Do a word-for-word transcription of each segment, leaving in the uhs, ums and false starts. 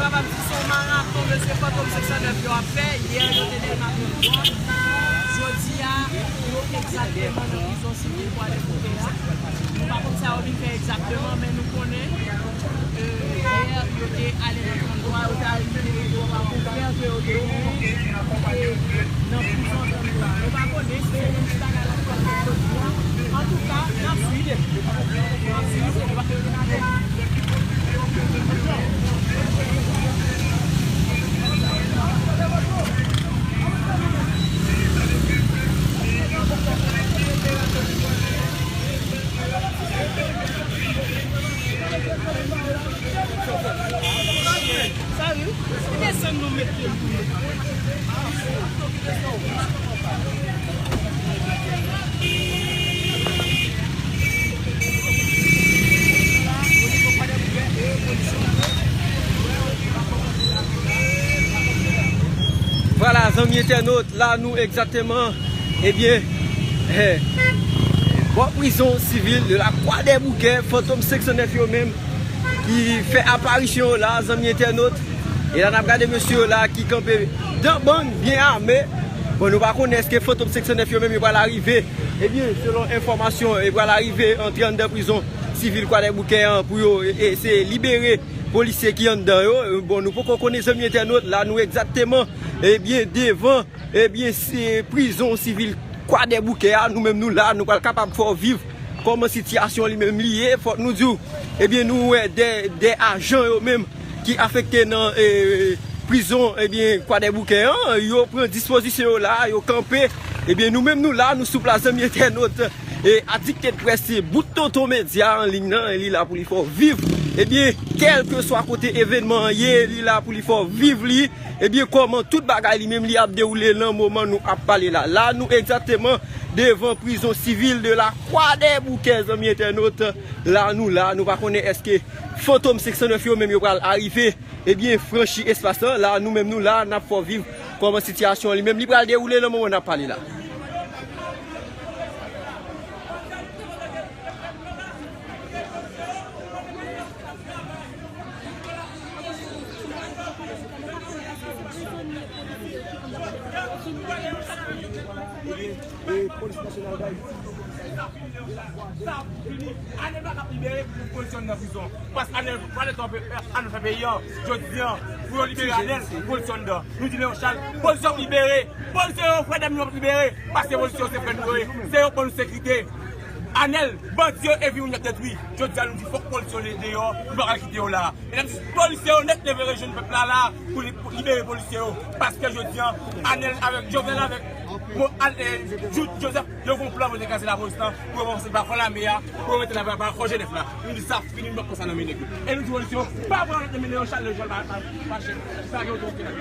Kapab di se yon maraton mesye Fantom senk san nèf yo ap fè. Yè, yo te Dèlma trant twa. Jodi a, yo egzakteman nan prizon sivil Kwadèboukè a. Nou pa konn sa yo vin fè egzakteman, men nou konnen, e, yè, yo te ale nan trant twa, yo te al libere yo pa pou pè ke yo te genyen, e, nan prizon trant twa. Nou pa konnen si se menm ti bagay la k pral fèt jodi a. Antouka, n ap swiv. N ap swiv, se Sa wi, se desann nou mete l tou. Vwala, zanmi entènot, la nou egzakteman, ebyen, eh, bò prizon sivil de la Kwadèboukè, Fantom senk san nèf yo menm, ki fè aparisyon yo la, zanmi entènot. E la n ap gade mesye yo la ki kanpe dan bann, byen ame. Bon, nou pa konnen èske Fantom senk san nèf yo menm yo pral arive. Ebyen, selon enfòmasyon, yo pral arive antre anndan prizon sivil Kwadèboukè an pou yo e, eseye libere polisye ki anndan yo. Bon, nou poko konnen, zanmi entènot, la nou egzakteman, ebyen, devan, ebyen, se prizon sivil Kwadèboukè a. Nou menm nou la, nou pral kapab fè w viv kòman sitiyasyon li menm li ye. Fòk nou di w, ebyen, nou wè de, de ajan yo menm ki afekte nan, e, prizon, ebyen, Kwadèboukè an, yo pran dispozisyon yo la, yo kanpe. Ebyen, nou menm nou la, nou sou plas, zanmi entènot. E Addicted Press, se bout tonton medya an liy nan, li la pou li fè w viv. Ebyen, kèlkeswa kote evènman an ye, li la pou li fè w viv li. Ebyen, kòman tout bagay li menm li ap dewoule nan moman nou ap pale la. La, nou egzakteman devan prizon sivil de la Kwadèboukè, zanmi entènot. La, nou la, nou pa konnen èske Fantom senk san nèf yo menm yo pral arive, ebyen, franchi espas lan. La, nou menm nou la, n ap fè w viv kòman sitiyasyon an li menm li pral dewoule nan moman n ap pale la. Ebyen, e, Polis Nasyonal Dayiti. Sa ap fini. Anèl pa t ap libere pou polisye anndan prizon. Paske Anèl, Anèl fè, Anèl fè peyi an. Jodi an, pou yo libere Anèl, polisye anndan. Nou di Leon Charles, polisye ap libere. Polisye yo, frè dam yo ap libere. Paske polisye yo se frè nou yo ye. Se yo k ban nou sekirite. Anèl, bandi yo e vin yon nèt detwi. Jodi a, nou di fòk polisye yo deyò, nou pa ka kite yo la. Medam, polisye yo nèt leve rejwenn pèp la la pou li, pou libere polisye yo. Paske jodi an, Anèl avèk Jovenel avèk Mo-, Al-, eh, Jou-, Joseph, yo gon plan pou yo te kraze lapolis lan, pou yo ranfòse pa fò lame a, pou yo mete la pa, pa fò Jenèf la. Nou di sa fini, nou p ap pran sa nan men nèg yo. E nou di polisye yo, pa pran nan men yo, Charles Leon Charles pa, pa, pa chèf. Sa gen otorite la.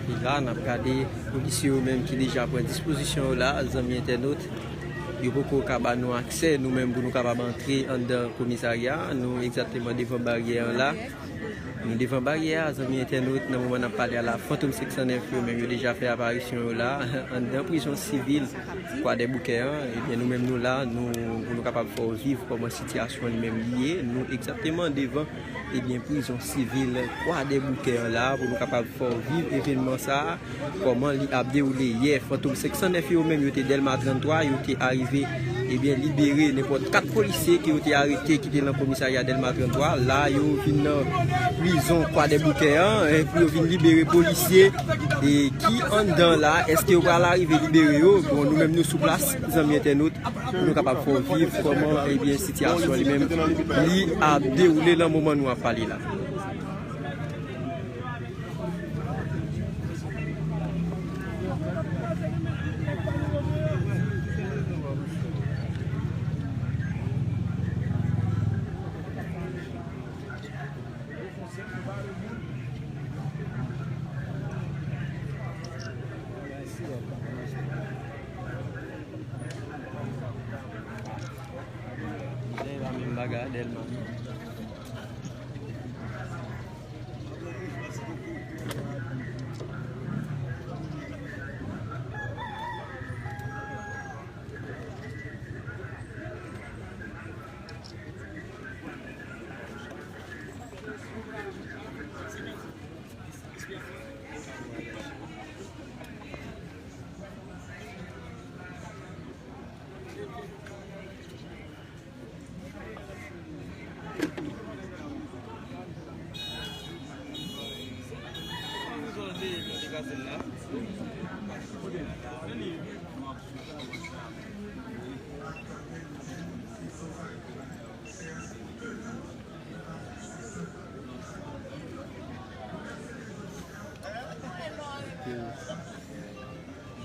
E la, n ap gade polisye yo menm ki deja pran dispozisyon yo la, zanmi entènot. Yo poko ka ba nou aksè, nou menm, pou nou kapab antre anndan komisarya a. Nou egzakteman devan baryè an la. Nou devan baryè a, zanmi entènot, nan moman n ap pale a la, Fantom senk san nèf yo menm, yo deja fè aparisyon yo la, anndan prizon sivil Kwadèboukè an. Ebyen, nou menm, nou la, nou, pou nou kapab fè w viv kòman sitiyasyon an li menm li ye. Nou egzakteman devan, ebyen, prizon sivil Kwadèboukè an la, pou nou kapab fè w viv evènman sa a, kòman li ap dewoule yè. Fantom senk san nèf yo menm, yo te Dèlma trant twa, yo te arive, ebyen, libere nenpòt kat polisye ke yo te arete, ki te nan komisarya Dèlma trant twa. La, yo vin nan prizon Kwadèboukè an, e, pou yo vin libere polisye, e, ki anndan la. Èske yo pral arive libere yo? Bon, nou menm, nou sou plas, zanmi entènot, pou nou kapab fè w viv kòman, ebyen, sitiyasyon li menm, li ap dewoule nan moman nou ap pale la. Dèlma.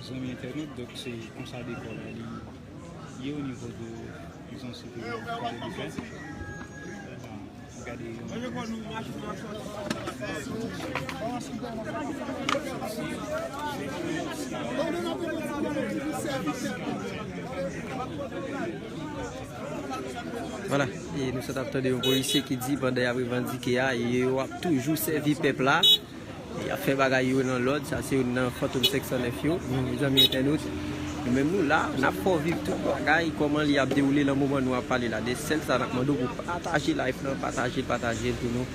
Zanmi entènot, donk se konsa dekò la li ye o nivo de prizon sivil la Kwadèboukè. Gade yon. Vwala, e nou sot ap tande yon polisye ki di pandan y ap revandike a, yo ap toujou sèvi pèp la. Y ap fè bagay yo nan lòd, sa se youn nan Fantom senk san nèf yo. Nou, zanmi entènot, nou menm nou la, n ap fè w viv tout bagay, kòman li ap dewoule nan moman nou ap pale la. De sèl sa n ap mande w pou pataje live lan, pataje l, pataje l pou nou,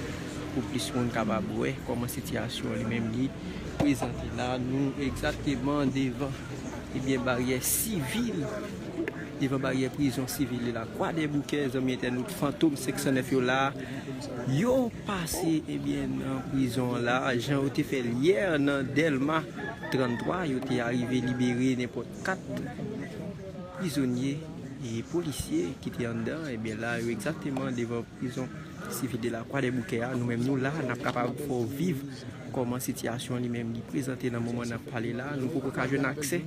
pou plis moun kapab wè kòman sitiyasyon li menm li prezante la. Nou egzakteman devan, ebyen, baryè sivil, devan baryè prizon sivil la Kwadèboukè, zanmi entènot, Fantom senk san nèf yo la. Yo pase, ebyen, nan prizon an la, jan yo te fè l yè nan Dèlma tranntwa, yo te arive libere nenpòt kat prizonye e polisye ki te anndan. Ebyen, la, yo egzakteman devan prizon sivil de la Kwadèboukè a. Nou menm, nou la, n ap kapab fè w viv kòman sitiyasyon li menm li prezante nan moman n ap pale la. Nou poko ka jwenn aksè.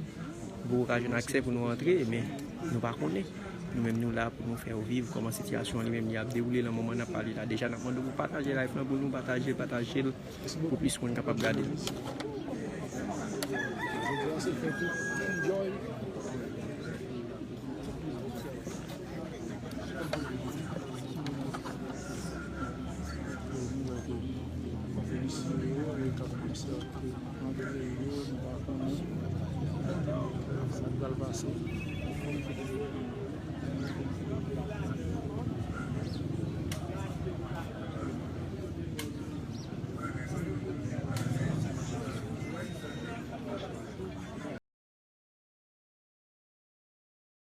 Nou poko ka jwenn aksè pou nou antre, men nou pa konnen. Nou menm, nou la pou nou fè w viv kòman sitiyasyon li menm li ap dewoule nan moman n ap pale la. Deja, n ap mande w pou pataje live lan pou nou, pataje l, pataje l pou plis moun kapab gade l. Polisye yo, yo k ap obsève antre yo, nou pa konnen sa k pral pase.